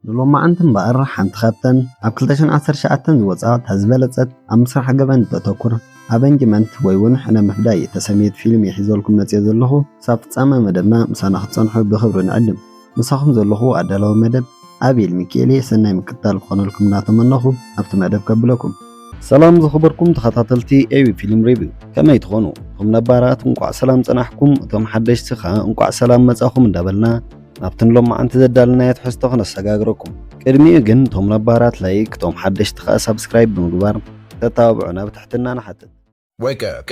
ንሎማዓንቲ እምበኣር ሓንቲ ካብተን ኣብ ክልተ ሽሕን ዓሰርተ ትሽዓተን ዝወጻ እታ ዝበለጸት ኣብ ምስራሕ ገበን እተተኩር ኣቨንጅመንት ወይ እውን ሕነ ምፍዳይ እተሰምየት ፊልም እየ ሒዘልኩም መጽየ ዘለኹ። ክሳብ ፍጻመ መደብና ምሳና ክትጸንሑ ብኽብሪ ንዕድም። ምሳኹም ዘለኹ ኣዳላዊ መደብ ኣቤል ሚኪኤል እየ። ሰናይ ምክትታል ክኾነልኩም እናተመነኹ ኣብቲ መደብ ከብለኩም። ሰላም ዝኸበርኩም ተኸታተልቲ ኤቢ ፊልም ሪቪው፣ ከመይ ትኾኑ? እቶም ነባራት እንቋዕ ሰላም ጸናሕኩም፣ እቶም ሓደሽቲ ኸኣ እንቋዕ ሰላም መጻኹም እንዳበልና ናብቲ ንሎማዓንቲ ዘዳለናዮ ትሕዝቶ ክነሰጋግረኩም። ቅድሚኡ ግን እቶም ነባራት ላይክ፣ እቶም ሓደሽቲ ኸኣ ሳብስክራይብ ብምግባር ተተባብዑና ብትሕትና ንሓትት። Wake up.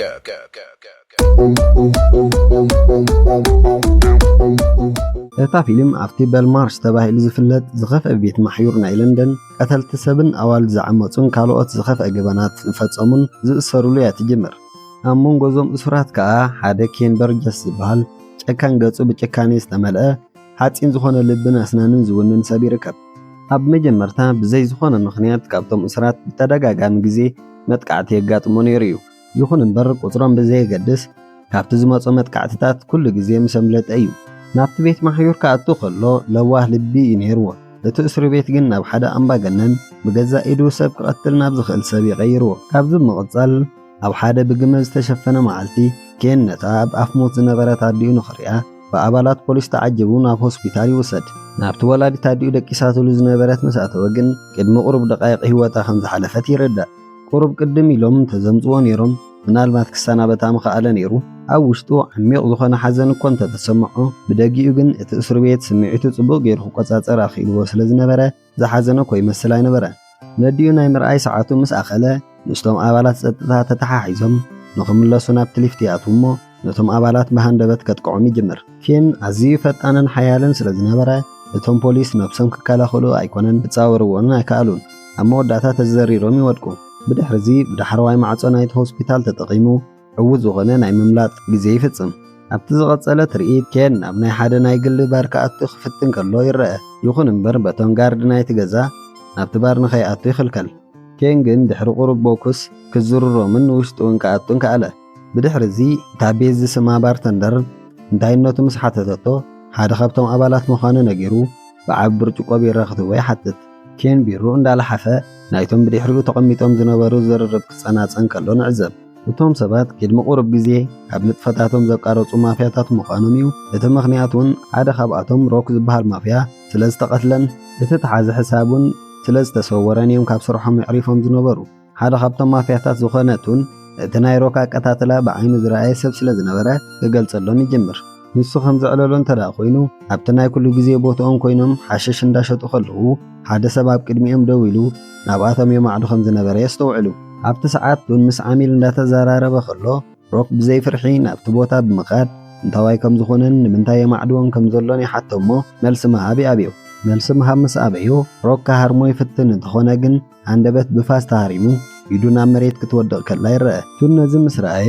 እታ ፊልም ኣብቲ በልማርሽ ተባሂሉ ዝፍለጥ ዝኸፍአ ቤት ማሕዩር ናይ ለንደን ቀተልቲ ሰብን ኣዋልድ ዝዓመጹን ካልኦት ዝኸፍአ ገበናት ዝፈጸሙን ዝእሰሩሉ እያ ትጅምር። ኣብ መንጎ እዞም እሱራት ከኣ ሓደ ኬን በርጀስ ዝበሃል ጨካን ገጹ ብጭካኔ ዝተመልአ ሓጺን ዝኾነ ልብን ኣስናንን ዝውንን ሰብ ይርከብ። ኣብ መጀመርታ ብዘይ ዝኾነ ምኽንያት ካብቶም እሱራት ብተደጋጋሚ ግዜ መጥቃዕቲ የጋጥሞ ነይሩ እዩ። ይኹን እምበር ቁጽሮም ብዘየገድስ ካብቲ ዝመጾ መጥቃዕትታት ኩሉ ግዜ ምስ ኣምለጠ እዩ። ናብቲ ቤት ማሕዩር ክኣቱ ከሎ ለዋህ ልቢ እዩ ነይርዎ። እቲ እስሪ ቤት ግን ናብ ሓደ ኣምባገነን ብገዛእ ኢዱ ሰብ ክቐትል ናብ ዝኽእል ሰብ ይቐይርዎ። ካብዚ ብምቕጻል ኣብ ሓደ ብግመ ዝተሸፈነ መዓልቲ ኬን ነታ ኣብ ኣፍ ሞት ዝነበረት ኣዲኡ ንኽሪኣ ብኣባላት ፖሊስ ተዓጂቡ ናብ ሆስፒታል ይውሰድ። ናብቲ ወላዲት ኣዲኡ ደቂሳትሉ ዝነበረት ምስ ኣተወ ግን ቅድሚ ቁሩብ ደቃይቕ ህይወታ ከም ዝሓለፈት ይርዳእ። ቁሩብ ቅድም ኢሎም ተዘምጽዎ ነይሮም። ምናልባት ክሰናበታ ምኸኣለ ነይሩ። ኣብ ውሽጡ ዓሚቕ ዝኾነ ሓዘን እኮ እንተተሰምዖ፣ ብደጊኡ ግን እቲ እስር ቤት ስምዒቱ ጽቡቕ ገይሩ ክቆጻጸር ኣኽኢልዎ ስለ ዝነበረ ዝሓዘነ እኮ ይመስል ኣይነበረ። ነዲኡ ናይ ምርኣይ ሰዓቱ ምስ ኣኸለ፣ ምስቶም ኣባላት ጸጥታ ተተሓሒዞም ንኽምለሱ ናብቲ ሊፍት ይኣትዉ እሞ፣ ነቶም ኣባላት ብሃንደበት ከጥቅዖም ይጅምር። ኬን ኣዝዩ ፈጣንን ሓያልን ስለ ዝነበረ፣ እቶም ፖሊስ ነብሶም ክከላኸሉ ኣይኮነን ክጻወርዎን ኣይከኣሉን። ኣብ መወዳእታ ተዘሪሮም ይወድቁ። ብድሕርዚ ብዳሕረዋይ ማዕጾ ናይቲ ሆስፒታል ተጠቒሙ ዕዉት ዝኾነ ናይ ምምላጥ ግዜ ይፍጽም። ኣብቲ ዝቐጸለ ትርኢት ኬን ናብ ናይ ሓደ ናይ ግሊ ባር ክኣቱ ክፍትን ከሎ ይረአ። ይኹን እምበር በቶም ጋርድ ናይቲ ገዛ ናብቲ ባር ንኸይኣቱ ይኽልከል። ኬን ግን ድሕሪ ቁሩብ ቦክስ ክዝርሮምን ንውሽጢ እውን ክኣቱን ከኣለ። ብድሕሪ እዚ እታ ቤዚ ስማ ባርተንደር እንታይነቱ ምስ ሓተተቶ፣ ሓደ ካብቶም ኣባላት ምዃኑ ነጊሩ ብዓቢ ብርጭቆ ቢራ ክትህቦ ይሓትት። ኬን ቢርኡ እንዳለሓፈ ናይቶም ብድሕሪኡ ተቐሚጦም ዝነበሩ ዝርርብ ክጸናጸን ከሎ ንዕዘብ። እቶም ሰባት ቅድሚ ቁሩብ ግዜ ካብ ንጥፈታቶም ዘቃረጹ ማፍያታት ምዃኖም እዩ። እቲ ምኽንያት እውን ሓደ ካብኣቶም ሮክ ዝበሃል ማፍያ ስለ ዝተቐትለን እቲ ተሓዚ ሕሳብ እውን ስለ ዝተሰወረን እዮም ካብ ስርሖም የዕሪፎም ዝነበሩ። ሓደ ካብቶም ማፍያታት ዝኾነ ቱን እቲ ናይ ሮክ ኣቀታትላ ብዓይኑ ዝረኣየ ሰብ ስለ ዝነበረ ክገልጸሎም ይጅምር። ንሱ ከም ዘዕለሎ እንተ ደኣ ኮይኑ፣ ኣብቲ ናይ ኩሉ ግዜ ቦትኦም ኮይኖም ሓሽሽ እንዳሸጡ ከለዉ፣ ሓደ ሰብ ኣብ ቅድሚኦም ደው ኢሉ ናብኣቶም የማዕዱ ከም ዝነበረ የስተውዕሉ። ኣብቲ ሰዓት ቱን ምስ ዓሚል እንዳተዘራረበ ከሎ፣ ሮክ ብዘይ ፍርሒ ናብቲ ቦታ ብምኻድ እንታዋይ ከም ዝኾነን ንምንታይ የማዕድዎም ከም ዘሎን ይሓቶ እሞ፣ መልሲ ምሃብ ይኣብዮ። መልሲ ምሃብ ምስ ኣበዮ፣ ሮክ ክሃርሞ ይፍትን፣ እንተኾነ ግን ሃንደበት ብፋስ ተሃሪሙ ኢዱ ናብ መሬት ክትወድቕ ከላ ይረአ። ቱን ነዚ ምስ ረኣየ፣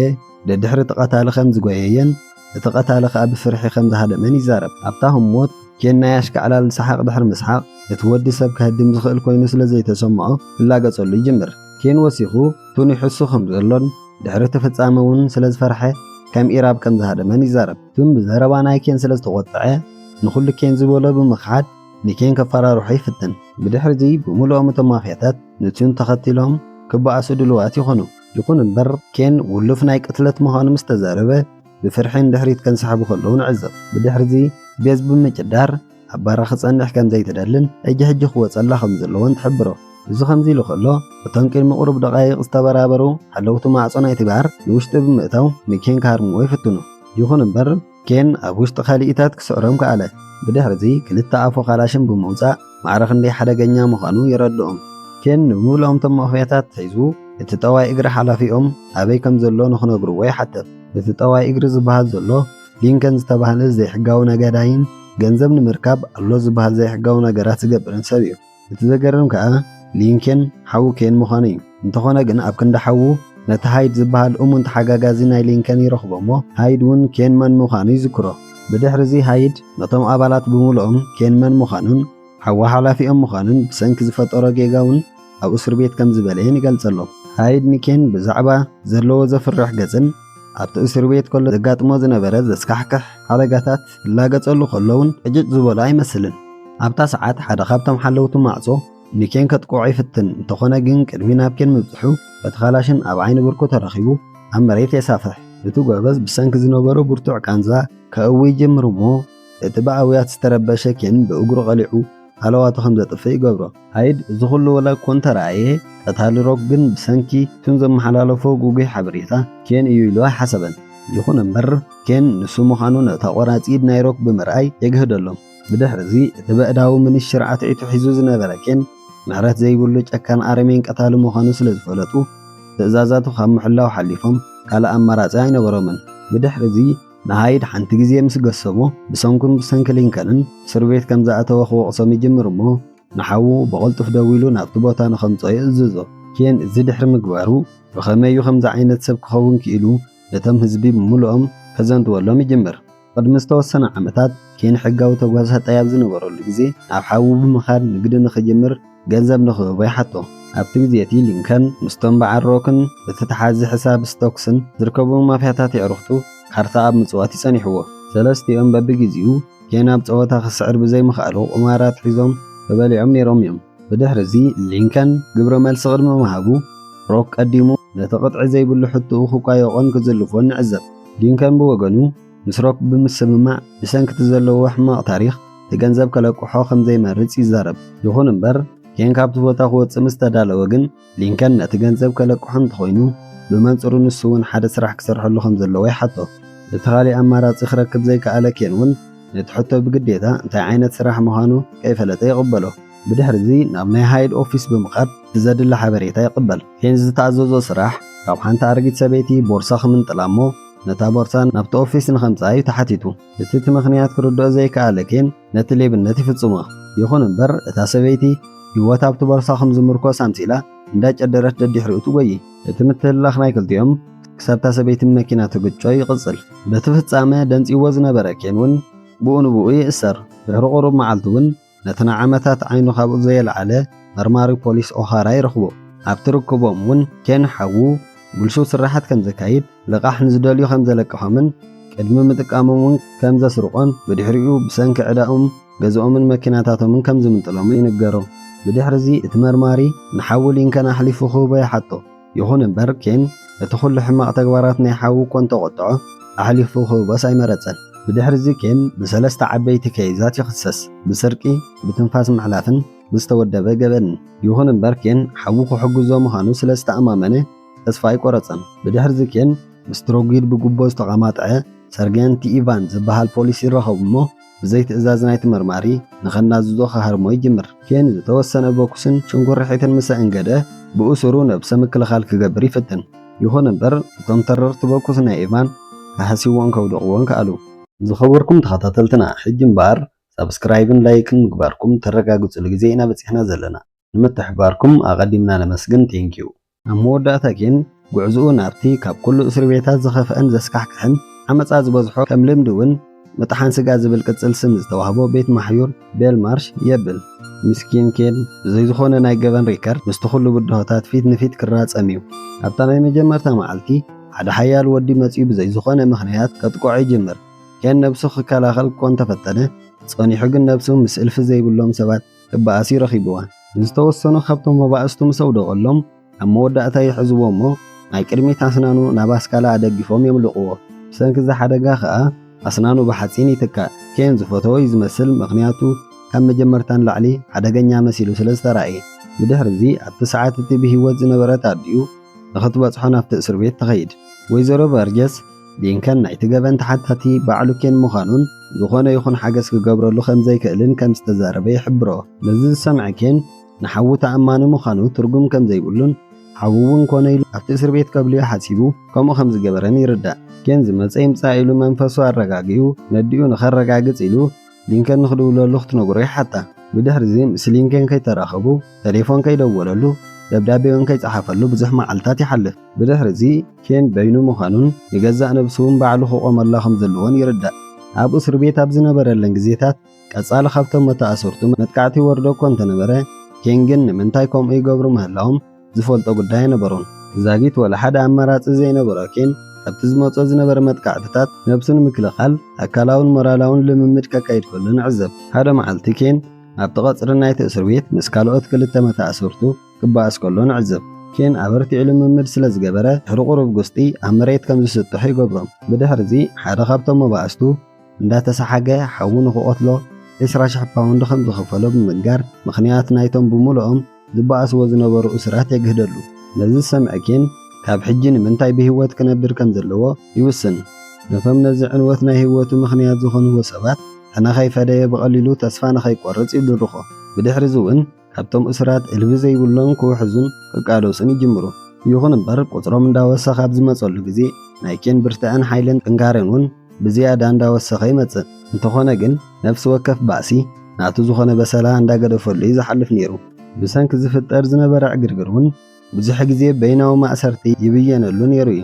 ደድሕሪ እቲ ቀታሊ ከም ዝጎየየን እቲ ቀታሊ ከኣ ብፍርሒ ከም ዝሃደመን ይዛረብ። ኣብታ ህሞት ኬን ናይ ኣሽካዕላል ሰሓቕ ድሕሪ ምስሓቕ፣ እቲ ወዲ ሰብ ከህድም ዝኽእል ኮይኑ ስለ ዘይተሰምዖ ክላገጸሉ ይጅምር። ኬን ወሲኹ ቱን ይሕሱ ከም ዘሎን ድሕሪ እቲ ፍጻመ እውን ስለ ዝፈርሐ ከም ኢራብ ከም ዝሃደመን ይዛረብ። ቱን ብዘረባ ናይ ኬን ስለ ዝተቖጥዐ ንኹሉ ኬን ዝበሎ ብምኽሓድ ንኬን ከፈራርሖ ይፍትን። ብድሕሪዚ ብምሉኦም እቶም ማፍያታት ንቱን ተኸቲሎም ክበኣሱ ድሉዋት ይኾኑ። ይኹን እምበር ኬን ውሉፍ ናይ ቅትለት ምዃኑ ምስ ተዛረበ ብፍርሒ ንድሕሪት ከንሳሕቡ ከለዉ ንዕዘብ። ብድሕሪዚ ቤዝ ብምጭዳር ኣብ ባራ ክጸንሕ ከም ዘይትደልን ሕጂ ሕጂ ክወጸላ ከም ዘለዎን ትሕብሮ። እዚ ከምዚ ኢሉ ከሎ፣ እቶም ቅድሚ ቁሩብ ደቓይቕ ዝተበራበሩ ሓለውቲ ማዕጾ ናይቲ ባር ንውሽጢ ብምእታው ንኬን ክሃርምዎ ይፍትኑ። ይኹን እምበር ኬን ኣብ ውሽጢ ካልኢታት ክስዕሮም ከኣለ። ብድሕሪዚ ክልተ ኣፉ ካላሽን ብምውጻእ ማዕረ ክንደይ ሓደገኛ ምዃኑ የረድኦም። ኬን ንምሉኦም እቶም መእኽብያታት ሒዙ እቲ ጠዋይ እግሪ ሓላፊኦም ኣበይ ከም ዘሎ ንኽነግርዎ ይሓተት። እቲ ጠዋይ እግሪ ዝበሃል ዘሎ ሊንከን ዝተባህለ ዘይሕጋዊ ነጋዳይን ገንዘብ ንምርካብ ኣሎ ዝበሃል ዘይሕጋዊ ነገራት ዝገብርን ሰብ እዩ። እቲ ዘገርም ከኣ ሊንከን ሓዉ ኬን ምዃኑ እዩ። እንተኾነ ግን ኣብ ክንዲ ሓዉ ነቲ ሃይድ ዝበሃል እሙን ተሓጋጋዚ ናይ ሊንከን ይረኽቦ እሞ ሃይድ እውን ኬን መን ምዃኑ ይዝክሮ። ብድሕሪዚ ሃይድ ነቶም ኣባላት ብምሉኦም ኬን መን ምዃኑን ሓዋ ሓላፊኦም ምዃኑን ብሰንኪ ዝፈጠሮ ጌጋ እውን ኣብ እስር ቤት ከም ዝበለየን ይገልጸሎም። ሃይድ ንኬን ብዛዕባ ዘለዎ ዘፍርሕ ገጽን ኣብቲ እስር ቤት ከሎ ዘጋጥሞ ዝነበረ ዘስካሕክሕ ሓደጋታት ክላገጸሉ ከሎ እውን ዕጭጭ ዝበሎ ኣይመስልን። ኣብታ ሰዓት ሓደ ካብቶም ሓለውቲ ማዕጾ ንኬን ከጥቅዖ ይፍትን፣ እንተኾነ ግን ቅድሚ ናብ ኬን ምብጽሑ በቲ ካላሽን ኣብ ዓይኒ ብርኩ ተረኺቡ ኣብ መሬት የሳፍሕ። እቲ ጎበዝ ብሰንኪ ዝነበሮ ብርቱዕ ቃንዛ ከእዊ ይጅምር እሞ፣ እቲ ብኣውያት ዝተረበሸ ኬን ብእግሩ ቀሊዑ ሃለዋቱ ከም ዘጥፍእ ይገብሮ። ሃይድ እዚ ኩሉ ወላ እኮ እንተረኣየ፣ ቀታሊ ሮክ ግን ብሰንኪ ቱን ዘመሓላለፎ ጉጉይ ሓበሬታ ኬን እዩ ኢሉ ኣይሓሰበን። ይኹን እምበር፣ ኬን ንሱ ምዃኑ ነታ ቆራጺ ኢድ ናይ ሮክ ብምርኣይ የግህደሎም። ብድሕርዚ እቲ በእዳዊ ምንሽር ዓትዒቱ ሒዙ ዝነበረ ኬን፣ ምሕረት ዘይብሉ ጨካን ኣረሜን ቀታሊ ምዃኑ ስለ ዝፈለጡ፣ ትእዛዛቱ ካብ ምሕላው ሓሊፎም ካልእ ኣማራጺ ኣይነበሮምን። ብድሕርዚ ንሃይድ ሓንቲ ግዜ ምስ ገሰሞ፣ ብሰንኩን ብሰንኪ ሊንከንን እስር ቤት ከም ዝኣተወ ክወቕሶም ይጅምር እሞ፣ ንሓዉ ብቐልጡፍ ደዊሉ ናብቲ ቦታ ንኸምጽኦ ይእዝዞ። ኬን እዚ ድሕሪ ምግባሩ፣ ብኸመይ እዩ ከምዚ ዓይነት ሰብ ክኸውን ክኢሉ ነቶም ህዝቢ ብምሉኦም ከዘንትወሎም ይጅምር። ቅድሚ ዝተወሰነ ዓመታት፣ ኬን ሕጋዊ ተጓሳጣይ ኣብ ዝነበረሉ ግዜ፣ ናብ ሓዉ ብምኻድ ንግዲ ንኽጅምር ገንዘብ ንኽህቦ ይሓቶ። ኣብቲ ግዜ እቲ ሊንከን ምስቶም በዓል ሮክን ብተተሓዚ ሕሳብ ስቶክስን ዝርከቡ ማፍያታት የዕሩኽቱ ካርታ ኣብ ምጽዋት ይጸኒሕዎ። ሰለስቲኦም በብግዜኡ ኬን ኣብ ጸወታ ክስዕር ብዘይምኽኣሉ ቁማር ኣትሒዞም ተበሊዖም ነይሮም እዮም። ብድሕሪ እዚ ሊንከን ግብረ መልሲ ቅድሚ ምሃቡ ሮክ ቀዲሙ ነቲ ቅጥዒ ዘይብሉ ሕቶኡ ክቋየቖን ክዝልፎን ንዕዘብ። ሊንከን ብወገኑ ምስ ሮክ ብምስምማዕ ብሰንኪ እቲ ዘለዎ ሕማቕ ታሪኽ እቲ ገንዘብ ከለቅሖ ከም ዘይመርጽ ይዛረብ። ይኹን እምበር ኬን ካብቲ ቦታ ክወጽእ ምስ ተዳለወ ግን ሊንከን ነቲ ገንዘብ ከለቅሖ እንተኾይኑ ብመንጽሩ ንሱ እውን ሓደ ስራሕ ክሰርሐሉ ከም ዘለዎ ይሓቶ። እቲ ካልእ ኣማራጺ ክረክብ ዘይከኣለ ኬን እውን ነቲ ሕቶ ብግዴታ እንታይ ዓይነት ስራሕ ምዃኑ ከይፈለጠ ይቕበሎ። ብድሕሪ እዚ ናብ ናይ ሃይድ ኦፊስ ብምኻድ እቲ ዘድሊ ሓበሬታ ይቕበል። ኬን ዝተኣዘዞ ስራሕ ካብ ሓንቲ ኣረጊት ሰበይቲ ቦርሳ ክምንጥላ እሞ ነታ ቦርሳ ናብቲ ኦፊስ ንኸምጽኣ እዩ ተሓቲቱ። እቲ እቲ ምኽንያት ክርድኦ ዘይከኣለ ኬን ነቲ ሌብነት ይፍጽሞ። ይኹን እምበር እታ ሰበይቲ ህይወት ኣብቲ ቦርሳ ከም ዝምርኮስ ኣምሲላ እንዳጨደረት ደድሕሪኡ ትጎዪ። እቲ ምትህልላኽ ናይ ክልቲኦም ክሳብ እታ ሰበይቲ መኪና ትግጮ ይቕጽል። በቲ ፍጻመ ደንጺዎ ዝነበረ ኬን እውን ብኡ ንብኡ ይእሰር። ድሕሪ ቁሩብ መዓልቲ እውን ነቲ ንዓመታት ዓይኑ ካብኡ ዘየልዓለ መርማሪ ፖሊስ ኦሃራ ይረኽቦ። ኣብቲ ርክቦም እውን ኬን ሓዉ ብልሹው ስራሓት ከም ዘካይድ፣ ልቓሕ ንዝደልዩ ከም ዘለቅሖምን ቅድሚ ምጥቃሞም እውን ከም ዘስርቖን ብድሕሪኡ ብሰንኪ ዕዳኦም ገዝኦምን መኪናታቶምን ከም ዝምንጥሎምን ይንገሮ። ብድሕሪ እዚ እቲ መርማሪ ንሓዉ ሊንከን ኣሕሊፉ ክህቦ ይሓቶ። ይኹን እምበር ኬን እቲ ኩሉ ሕማቕ ተግባራት ናይ ሓዉ እኮ እንተቖጥዖ ኣሕሊፉ ክህቦስ ኣይመረጸን። ብድሕሪ እዚ ኬን ብሰለስተ ዓበይቲ ከይዛት ይኽሰስ። ብስርቂ፣ ብትንፋስ ምሕላፍን ብዝተወደበ ገበንን። ይኹን እምበር ኬን ሓዉ ክሕግዞ ምዃኑ ስለ ዝተኣማመነ ተስፋ ኣይቆረጸን። ብድሕሪ እዚ ኬን ምስ ትሮጊድ ብጉቦ ዝተቐማጥዐ ሰርጌንት ኢቫን ዝበሃል ፖሊስ ይራኸቡ እሞ ብዘይ ትእዛዝ ናይቲ መርማሪ ንኸናዝዞ ክሃርሞ ይጅምር። ኬን ዝተወሰነ ቦኩስን ሽንኩርሒትን ምስ ኣእንገደ ብእሱሩ ነብሰ ምክልኻል ክገብር ይፍትን። ይኹን እምበር እቶም ተረርቲ ቦኩስ ናይ ኢቫን ክሃስይዎን ከውድቕዎን ከኣሉ። ዝኸበርኩም ተኸታተልትና ሕጂ እምበኣር ሳብስክራይብን ላይክን ምግባርኩም ተረጋግጹሉ ግዜ ኢና በጺሕና ዘለና። ንምትሕብባርኩም ኣቐዲምና ነመስግን። ቴንኪዩ። ኣብ መወዳእታ ኬን ጉዕዝኡ ናብቲ ካብ ኩሉ እስሪ ቤታት ዝኸፍአን ዘስካሕክሕን ዓመጻ ዝበዝሖ ከም ልምዲ እውን ምጥሓን ስጋ ዝብል ቅጽል ስም ዝተዋህቦ ቤት ማሕዩር ቤልማርሽ የብል። ምስኪን ኬን ብዘይ ዝኾነ ናይ ገበን ሪከርድ ምስቲ ኩሉ ብድሆታት ፊት ንፊት ክራጸም እዩ። ኣብታ ናይ መጀመርታ መዓልቲ ሓደ ሓያል ወዲ መጺኡ ብዘይ ዝኾነ ምኽንያት ከጥቅዖ ይጅምር። ኬን ነብሱ ክከላኸል እኮ እንተፈተነ ጸኒሑ ግን ነብሱ ምስ እልፊ ዘይብሎም ሰባት ክበኣስ እዩ ረኺብዋ። ንዝተወሰኑ ካብቶም መባእስቱ ምስ ኣውደቐሎም ኣብ መወዳእታ ይሕዝዎ እሞ ናይ ቅድሚት ኣስናኑ ናብ ኣስካላ ኣደጊፎም የምልቕዎ። ብሰንኪ እዚ ሓደጋ ከኣ ኣስናኑ ብሓጺን ይትካእ። ኬን ዝፈተዎ እዩ ዝመስል፣ ምኽንያቱ ካብ መጀመርታ ንላዕሊ ሓደገኛ መሲሉ ስለ ዝተራእየ። ብድሕሪ እዚ ኣብቲ ሰዓት እቲ ብህይወት ዝነበረት ኣዲኡ ንኽትበጽሖ ናብቲ እስር ቤት ትኸይድ። ወይዘሮ በርጀስ ሊንከን ናይቲ ገበን ተሓታቲ ባዕሉ ኬን ምዃኑን ዝኾነ ይኹን ሓገዝ ክገብረሉ ከም ዘይክእልን ከም ዝተዛረበ ይሕብሮ። ነዚ ዝሰምዐ ኬን ንሓዉ ተኣማኒ ምዃኑ ትርጉም ከም ዘይብሉን ሓዉ እውን ኮነ ኢሉ ኣብቲ እስር ቤት ከብልዮ ሓሲቡ ከምኡ ከም ዝገበረን ይርዳእ። ኬን ዝመጸ ይምጻእ ኢሉ መንፈሱ ኣረጋጊኡ ነዲኡ ንኸረጋግጽ ኢሉ ሊንከን ንኽድውለሉ ክትነግሮ ይሓታ። ብድሕሪ እዚ ምስ ሊንከን ከይተራኸቡ፣ ተሌፎን ከይደወለሉ፣ ደብዳቤ እውን ከይጸሓፈሉ ብዙሕ መዓልታት ይሓልፍ። ብድሕሪ እዚ ኬን በይኑ ምዃኑን ንገዛእ ነብሱ እውን ባዕሉ ክቖመላ ከም ዘለዎን ይርዳእ። ኣብ እስር ቤት ኣብ ዝነበረለን ግዜታት ቀጻሊ ካብቶም መተኣሰርቱ መጥቃዕቲ ይወርዶ እኮ እንተነበረ፣ ኬን ግን ንምንታይ ከምኡ ይገብሩ ምህላዎም ዝፈልጦ ጉዳይ ኣይነበሮን። ዛጊት ወላ ሓደ ኣማራጺ ዘይነበሮ ኬን፣ ኣብቲ ዝመጾ ዝነበረ መጥቃዕትታት ነብሱ ንምክልኻል ኣካላውን ሞራላውን ልምምድ ከካይድ ከሎ ንዕዘብ። ሓደ መዓልቲ ኬን ኣብቲ ቀጽሪ ናይቲ እስር ቤት ምስ ካልኦት ክልተ መታእስርቱ ክበኣስ ከሎ ንዕዘብ። ኬን ኣበርቲዑ ልምምድ ስለ ዝገበረ፣ ድሕሪ ቁሩብ ጉስጢ ኣብ መሬት ከም ዝስጥሑ ይገብሮም። ብድሕርዚ ሓደ ካብቶም መባእስቱ እንዳተሰሓገ ሓዉ ንኽቐትሎ ዕስራ ሽሕ ፓውንድ ከም ዝኸፈሎ ብምንጋር፣ ምኽንያት ናይቶም ብምሉኦም ዝበኣስዎ ዝነበሩ እሱራት የግህደሉ። ነዚ ዝሰምዐ ኬን ካብ ሕጂ ንምንታይ ብህይወት ክነብር ከም ዘለዎ ይውስን። ነቶም ነዚ ዕንወት ናይ ህይወቱ ምኽንያት ዝኾንዎ ሰባት ሕነ ከይፈደየ ብቐሊሉ ተስፋ ንኸይቆርጽ ይድርኾ። ብድሕርዚ እውን ካብቶም እሱራት እልቢ ዘይብሎም ክውሕዙን ክቃለሱን ይጅምሩ። ይኹን እምበር ቁጽሮም እንዳወሰኸ ኣብ ዝመጸሉ ግዜ ናይ ኬን ብርትዐን ሓይልን ጥንካሬን እውን ብዝያዳ እንዳወሰኸ ይመጽእ። እንተኾነ ግን ነፍሲ ወከፍ ባእሲ ናቱ ዝኾነ በሰላ እንዳገደፈሉ እዩ ዝሓልፍ ነይሩ። ብሰንኪ ዝፍጠር ዝነበረ ዕግርግር እውን ብዙሕ ግዜ በይናዊ ማእሰርቲ ይብየነሉ ነይሩ እዩ።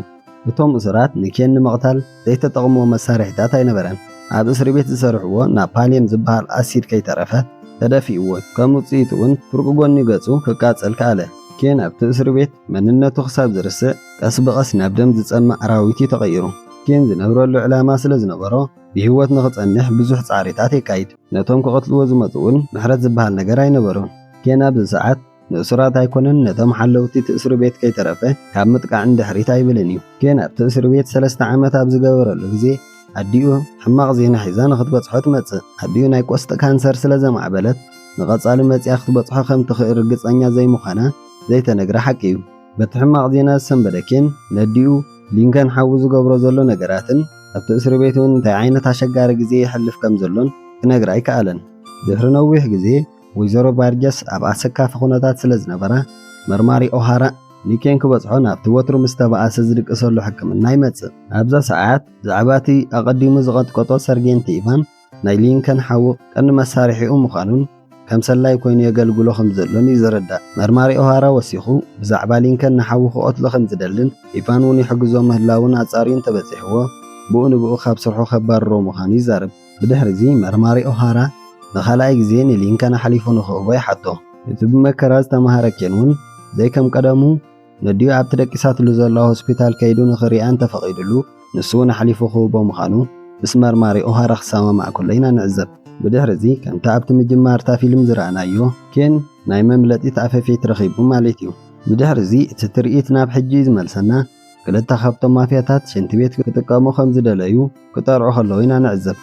እቶም እሱራት ንኬን ንምቕታል ዘይተጠቕምዎ መሳርሒታት ኣይነበረን። ኣብ እስሪ ቤት ዝሰርሕዎ ናፓልየም ዝበሃል ኣሲድ ከይተረፈ ተደፊእዎ። ከም ውጽኢቱ እውን ፍርቂ ጎኒ ገጹ ክቃጸል ከኣለ። ኬን ኣብቲ እስሪ ቤት መንነቱ ክሳብ ዝርስዕ ቀስ ብቐስ ናብ ደም ዝጸምእ ኣራዊት እዩ ተቐይሩ። ኬን ዝነብረሉ ዕላማ ስለ ዝነበሮ ብህይወት ንኽጸንሕ ብዙሕ ጻዕሪታት የካይድ። ነቶም ክቐትልዎ ዝመጹ እውን ምሕረት ዝበሃል ነገር ኣይነበሮን። ኬን ኣብዚ ሰዓት ንእሱራት ኣይኮነን ነቶም ሓለውቲ እቲ እስሪ ቤት ከይተረፈ ካብ ምጥቃዕ ንድሕሪት ኣይብልን እዩ። ኬን ኣብቲ እስሪ ቤት ሰለስተ ዓመት ኣብ ዝገበረሉ ግዜ ኣዲኡ ሕማቕ ዜና ሒዛ ንኽትበጽሖ ትመጽእ። ኣዲኡ ናይ ቆስጢ ካንሰር ስለ ዘማዕበለት ንቐጻሊ መጺኣ ክትበጽሖ ከም ትኽእል ርግጸኛ ዘይምዃና ዘይተነግረ ሓቂ እዩ። በቲ ሕማቕ ዜና ዝሰንበደ ኬን ነዲኡ ሊንከን ሓዉ ዝገብሮ ዘሎ ነገራትን ኣብቲ እስሪ ቤት እውን እንታይ ዓይነት ኣሸጋሪ ግዜ የሕልፍ ከም ዘሎን ክነግራ ኣይከኣለን። ድሕሪ ነዊሕ ግዜ ወይዘሮ ባርጀስ ኣብ ኣሰካፊ ኩነታት ስለ ዝነበራ መርማሪ ኦሃራ ንኬን ክበጽሖ ናብቲ ወትሩ ምስ ተባኣሰ ዝድቅሰሉ ሕክምና ይመጽእ። ኣብዛ ሰዓት ብዛዕባ እቲ ኣቐዲሙ ዝቐጥቀጦ ሰርጌንት ኢቫን ናይ ሊንከን ሓዉ ቀንዲ መሳርሒኡ ምዃኑን ከም ሰላይ ኮይኑ የገልግሎ ከም ዘሎን እዩ ዝርዳእ። መርማሪ ኦሃራ ወሲኹ ብዛዕባ ሊንከን ንሓዉ ክቐትሎ ከም ዝደልን ኢቫን እውን ይሕግዞ ምህላውን ኣጻርዩ እንተበጺሕዎ ብኡ ንብኡ ካብ ስርሑ ከባርሮ ምዃኑ ይዛረብ። ብድሕሪዚ መርማሪ ኦሃራ ንኻልኣይ ግዜ ንሊንከን ኣሕሊፉ ንኽህቦ ይሓቶ። እቲ ብመከራ ዝተማህረ ኬን እውን ዘይከም ቀደሙ ነዲኡ ኣብቲ ደቂሳትሉ ዘላ ሆስፒታል ከይዱ ንኽሪኣ እንተፈቒዱሉ ንሱ እውን ኣሕሊፉ ክህቦ ምዃኑ ምስ መርማሪ ኦሃራ ክሰማማዕ ከሎ ኢና ንዕዘብ። ብድሕሪዚ ከምቲ ኣብቲ ምጅማርታ ፊልም ዝረኣናዮ ኬን ናይ መምለጢት ኣፈፌት ረኺቡ ማለት እዩ። ብድሕሪዚ እቲ ትርኢት ናብ ሕጂ እዩ ዝመልሰና። ክልተ ካብቶም ማፍያታት ሽንቲ ቤት ክጥቀሙ ከም ዝደለዩ ክጠርዑ ከለዉ ኢና ንዕዘብ።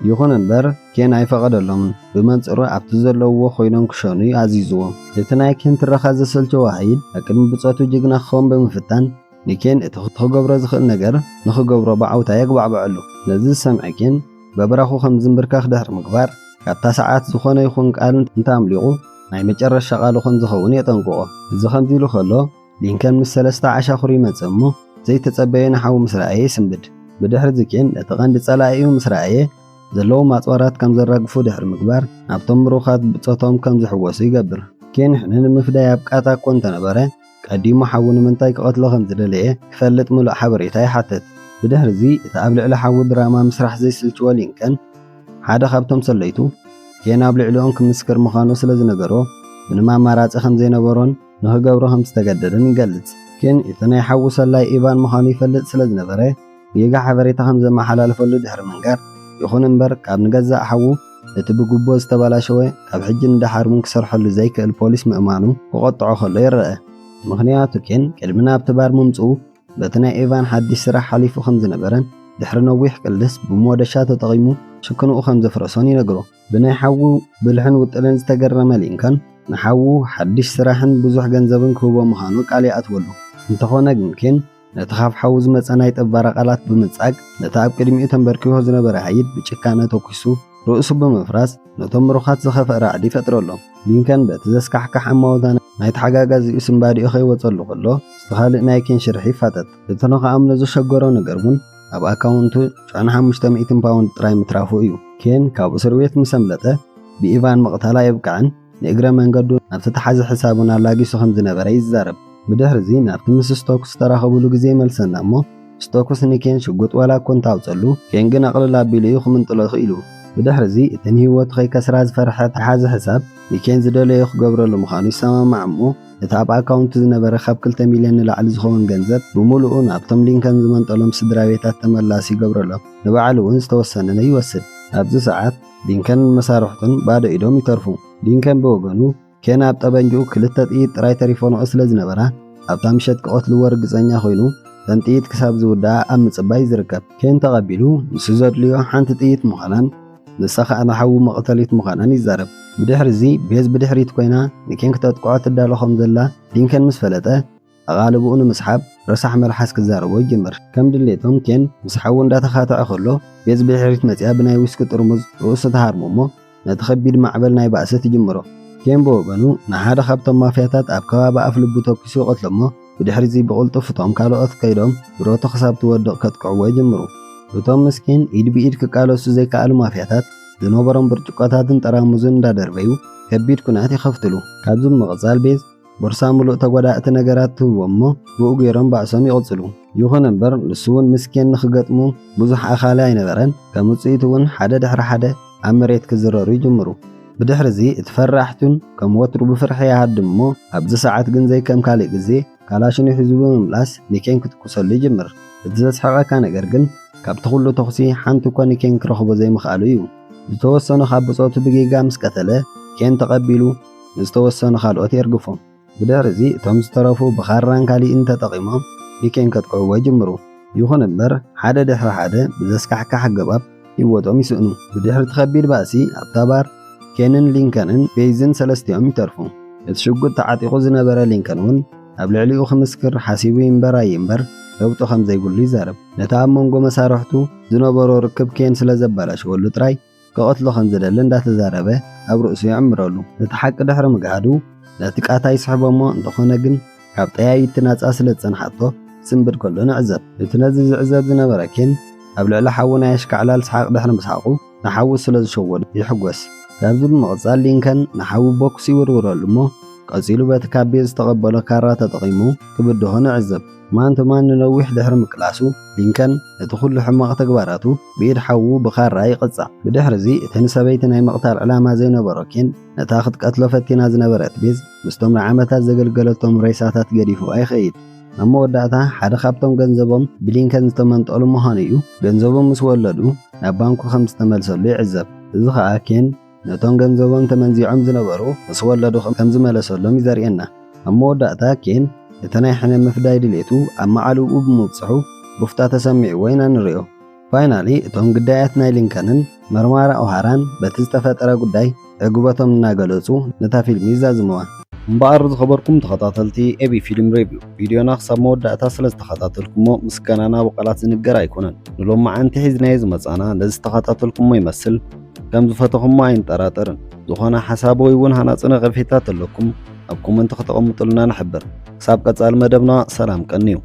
ይኹን እምበር ኬን ኣይፈቐደሎምን። ብመንጽሩ ኣብቲ ዘለውዎ ኮይኖም ክሸኑ እዩ ኣዚዝዎም። እቲ ናይ ኬን ትረኻ ዘሰልቸዎ ሃይድ ኣብ ቅድሚ ብጾቱ ጅግና ክኸውን ብምፍታን ንኬን እቲ ክገብሮ ዝኽእል ነገር ንኽገብሮ ብዓውታ የግባዕብዐሉ። ነዚ ዝሰምዐ ኬን በብራኹ ከም ዝንብርከኽ ድሕሪ ምግባር ካብታ ሰዓት ዝኾነ ይኹን ቃል እንተኣምሊቑ ናይ መጨረሻ ቃሉ ከም ዝኸውን የጠንቅቖ። እዚ ከምዚ ኢሉ ከሎ ሊንከን ምስ ሰለስተ ዓሻኹር ይመጽእ እሞ ዘይተጸበየ ንሓዉ ምስ ረኣየ ይስንብድ። ብድሕሪ እዚ ኬን ነቲ ቀንዲ ጸላኢኡ ምስ ረኣየ ዘለዎም ኣጽዋራት ከም ዘራግፉ ድሕሪ ምግባር ናብቶም ምሩኻት ብጾቶም ከም ዝሕወሱ ይገብር። ኬን ሕነ ንምፍዳይ ኣብ ቃታ እኮ እንተነበረ ቀዲሙ ሓዉ ንምንታይ ክቐትሎ ከም ዝደለየ ክፈልጥ ምሉእ ሓበሬታ ይሓትት። ብድሕሪ እዚ እቲ ኣብ ልዕሊ ሓዉ ድራማ ምስራሕ ዘይስልችዎ ሊንከን ሓደ ካብቶም ሰለይቱ ኬን ኣብ ልዕሊኦም ክምስክር ምዃኑ ስለ ዝነገሮ ምንም ኣማራጺ ከም ዘይነበሮን ንኽገብሮ ከም ዝተገደደን ይገልጽ። ኬን እቲ ናይ ሓዉ ሰላይ ኢቫን ምዃኑ ይፈልጥ ስለ ዝነበረ ጌጋ ሓበሬታ ከም ዘመሓላልፈሉ ድሕሪ ምንጋር፣ ይኹን እምበር ካብ ንገዛእ ሓዉ እቲ ብጉቦ ዝተበላሸወ ካብ ሕጂ ንደሓር እውን ክሰርሐሉ ዘይክእል ፖሊስ ምእማኑ ክቆጥዖ ከሎ ይረአ። ምኽንያቱ ኬን ቅድሚ ናብቲ ባር ምምጽኡ በቲ ናይ ኢቫን ሓድሽ ስራሕ ሓሊፉ ከም ዝነበረን ድሕሪ ነዊሕ ቅልስ ብሞደሻ ተጠቒሙ ሽክንኡ ከም ዘፍረሶን ይነግሮ። ብናይ ሓዉ ብልሕን ውጥንን ዝተገረመ ሊንከን ንሓዉ ሓድሽ ስራሕን ብዙሕ ገንዘብን ክህቦ ምዃኑ ቃል ይኣትወሉ። እንተኾነ ግን ኬን ነቲ ካብ ሓዉ ዝመጸ ናይ ጥባራ ቃላት ብምንጻግ ነቲ ኣብ ቅድሚኡ ተንበርኪኹ ዝነበረ ሃይድ ብጭካነ ተኩሱ ርእሱ ብምፍራስ ነቶም ምሩኻት ዝኸፍአ ራዕዲ ይፈጥረሎም። ሊንከን በቲ ዘስካሕክሕ ኣማውታ ናይ ተሓጋጋዚኡ ስንባዲኡ ከይወጸሉ ከሎ ምስቲ ካልእ ናይ ኬን ሽርሒ ይፋጠጥ። እቲ ንኽኣምኖ ዘሸገሮ ነገር እውን ኣብ ኣካውንቱ ሽዑን ሓሙሽተ ሚእትን ፓውንድ ጥራይ ምትራፉ እዩ። ኬን ካብ እስር ቤት ምስ ኣምለጠ ብኢቫን ምቕታል ኣየብቅዐን ንእግረ መንገዱ ናብ ዝተታሕዘ ሕሳቡን ኣላጊሱ ከም ዝነበረ ይዛረብ። ብድሕርዚ ናብቲ ምስ ስቶክስ ዝተራኸብሉ ግዜ ይመልሰና እሞ ስቶክስ ንኬን ሽጉጥ ዋላ እኮ እንተኣውጸሉ ኬን ግን ኣቕልል ኣቢሉ እዩ ክምንጥሎ ክኢሉ። ብድሕርዚ እቲ ንህይወቱ ከይከስራ ዝፈርሐ ተሓዚ ሕሳብ ንኬን ዝደለዮ ክገብረሉ ምዃኑ ይሰማማዕ እሞ እቲ ኣብ ኣካውንቱ ዝነበረ ካብ ክልተ ሚልዮን ንላዕሊ ዝኸውን ገንዘብ ብምሉኡ ናብቶም ሊንከን ዝመንጠሎም ስድራ ቤታት ተመላሲ ይገብረሎም። ንባዕሉ እውን ዝተወሰነ ይወስድ። ኣብዚ ሰዓት ሊንከን መሳርሕቱን ባዶ ኢዶም ይተርፉ። ሊንከን ብወገኑ፣ ኬን ኣብ ጠበንጅኡ ክልተ ጥይት ጥራይ ተሪፈንኦ ስለ ዝነበራ፣ ኣብታ ምሸት ክቐትልዎ ርግጸኛ ኮይኑ፣ እተን ጥይት ክሳብ ዝውድኣ ኣብ ምጽባይ ዝርከብ። ኬን ተቐቢሉ፣ ንሱ ዘድልዮ ሓንቲ ጥይት ምዃናን ንሳ ኸኣ ንሓዉ መቕተሊት ምዃናን ይዛረብ። ብድሕሪ እዚ፣ ቤዝ ብድሕሪት ኮይና ንኬን ክተጥቅዖ ትዳሎ ከም ዘላ ሊንከን ምስ ፈለጠ፣ ኣቓልብኡ ንምስሓብ ረሳሕ መልሓስ ክዛረቦ ይጅምር። ከም ድሌቶም ኬን ምስ ሓዉ እንዳተኻትዐ ከሎ፣ ቤዝ ብድሕሪት መጺኣ ብናይ ዊስኪ ጥርሙዝ ርእሱ ትሃርሞ እሞ፣ ነቲ ከቢድ ማዕበል ናይ ባእሲ ትጅምሮ። ኬን ብወገኑ፣ ንሓደ ካብቶም ማፍያታት ኣብ ከባቢ ኣፍ ልቡ ተኲሱ ይቐትሎ እሞ፣ ብድሕሪ እዚ ብቕልጡፍ እቶም ካልኦት ከይዶም ብሮቶ ክሳብ ትወድቕ ከጥቅዕዎ ይጅምሩ። እቶም ምስ ኬን ኢድ ብኢድ ክቃለሱ ዘይከኣሉ ማፍያታት፣ ዝነበሮም ብርጭቆታትን ጠራሙዝን እንዳደርበዩ ከቢድ ኩናት ይኸፍትሉ። ካብዚ ብምቕጻል ቤዝ ቦርሳ ምሉእ ተጓዳእቲ ነገራት ትህቦ እሞ፣ ብኡ ገይሮም ባእሶም ይቕጽሉ። ይኹን እምበር፣ ንሱ እውን ምስ ኬን ንኽገጥሙ ብዙሕ ኣኻሊ ኣይነበረን። ከም ውጽኢቱ እውን ሓደ ድሕሪ ሓደ ኣብ መሬት ክዝረሩ ይጅምሩ። ብድሕሪ እዚ፣ እቲ ፈራሕቱን ከም ወትሩ ብፍርሒ ይሃድም እሞ፣ ኣብዚ ሰዓት ግን ዘይከም ካልእ ግዜ፣ ካላሽኑ ሒዙ ብምምላስ ንኬን ክትኩሰሉ ይጅምር። እቲ ዘስሕቐካ ነገር ግን፣ ካብቲ ኩሉ ተኹሲ ሓንቲ እኳ ንኬን ክረኽቦ ዘይምኽኣሉ እዩ። ዝተወሰኑ ካብ ብጾቱ ብጌጋ ምስ ቀተለ፣ ኬን ተቐቢሉ ንዝተወሰኑ ካልኦት የርግፎም። ብድሕሪ እዚ፣ እቶም ዝተረፉ ብኻራን ካሊእን ተጠቒሞም ንኬን ከጥቅዕዎ ይጅምሩ። ይኹን እምበር፣ ሓደ ድሕሪ ሓደ ብዘስካሕክሕ ኣገባብ ህይወቶም ይስእኑ። ብድሕሪ እቲ ከቢድ ባእሲ፣ ኣብታ ባር ኬንን ሊንከንን ቤይዝን ሰለስቲኦም ይተርፉ። እቲ ሽጉጥ ተዓጢቑ ዝነበረ ሊንከን እውን ኣብ ልዕሊኡ ክምስክር ሓሲቡ ይንበር ኣይንበር ለውጢ ከም ዘይብሉ ይዛረብ። ነቲ ኣብ መንጎ መሳርሕቱ ዝነበሮ ርክብ ኬን ስለ ዘበላሸወሉ ጥራይ ክቐትሎ ከም ዝደሊ እንዳተዛረበ ኣብ ርእሱ የዕምረሉ። ነቲ ሓቂ ድሕሪ ምግሃዱ ነቲ ቃታ ይስሕቦ እሞ፣ እንተኾነ ግን ካብ ጠያይቲ ናጻ ስለ ዝጸንሓቶ ክስንብድ ከሎ ንዕዘብ። እቲ ነዚ ዝዕዘብ ዝነበረ ኬን ኣብ ልዕሊ ሓዉ ናይ ኣሽካዕላል ሰሓቕ ድሕሪ ምስሓቑ ንሓዉ ስለ ዝሸወዶ ይሕጎስ። ካብዚ ብምቕጻል ሊንከን ንሓዉ ቦክስ ይውርውረሉ እሞ፣ ቀጺሉ በቲ ካብ ቤዝ ዝተቐበሎ ካራ ተጠቒሙ ክብድሆ ንዕዘብ። ማን ቱ ማን ንነዊሕ ድሕሪ ምቅላሱ፣ ሊንከን ነቲ ኩሉ ሕማቕ ተግባራቱ ብኢድ ሓዉ ብኻራ ይቕጻዕ። ብድሕሪ እዚ፣ እቲ ንሰበይቲ ናይ ምቕታል ዕላማ ዘይነበሮ ኬን፣ ነታ ክትቀትሎ ፈቲና ዝነበረት ቤዝ፣ ምስቶም ንዓመታት ዘገልገለቶም ሬሳታት ገዲፉ ኣይኸይድ። ኣብ መወዳእታ፣ ሓደ ካብቶም ገንዘቦም ብሊንከን ዝተመንጠሉ ምዃኑ እዩ። ገንዘቦም ምስ ወለዱ፣ ናብ ባንኩ ከም ዝተመልሰሉ ይዕዘብ። እዚ ኸኣ ኬን፣ ነቶም ገንዘቦም ተመንዚዖም ዝነበሩ ምስ ወለዱ ከም ዝመለሰሎም እዩ ዘርእየና። ኣብ መወዳእታ ኬን፣ እቲ ናይ ሕነ ምፍዳይ ድሌቱ ኣብ መዓልኡ ብምብጽሑ፣ ሩፍታ ተሰሚዕዎ ኢና ንርእዮ። ፋይናሊ፣ እቶም ግዳያት ናይ ሊንከንን መርማራ ኦሃራን በቲ ዝተፈጠረ ጉዳይ ዕግበቶም እናገለጹ ነታ ፊልም ይዛዝምዋ። እምበኣር ዝኸበርኩም ተኸታተልቲ ኤቢ ፊልም ሬቪው፣ ቪድዮና ክሳብ መወዳእታ ስለ ዝተኸታተልኩሞ ምስጋናና ብቓላት ዝንገር ኣይኮነን። ንሎማዓንቲ ሒዝናዮ ዝመጻና ነዚ ዝተኸታተልኩሞ ይመስል። ከም ዝፈተኹሞ ኣይንጠራጠርን። ዝኾነ ሓሳብ ወይ እውን ሃናጺ ነቐፌታ ተለኩም ኣብ ኮመንት ከተቐምጡልና ንሕብር። ክሳብ ቀጻሊ መደብና ሰላም ቀንዩ።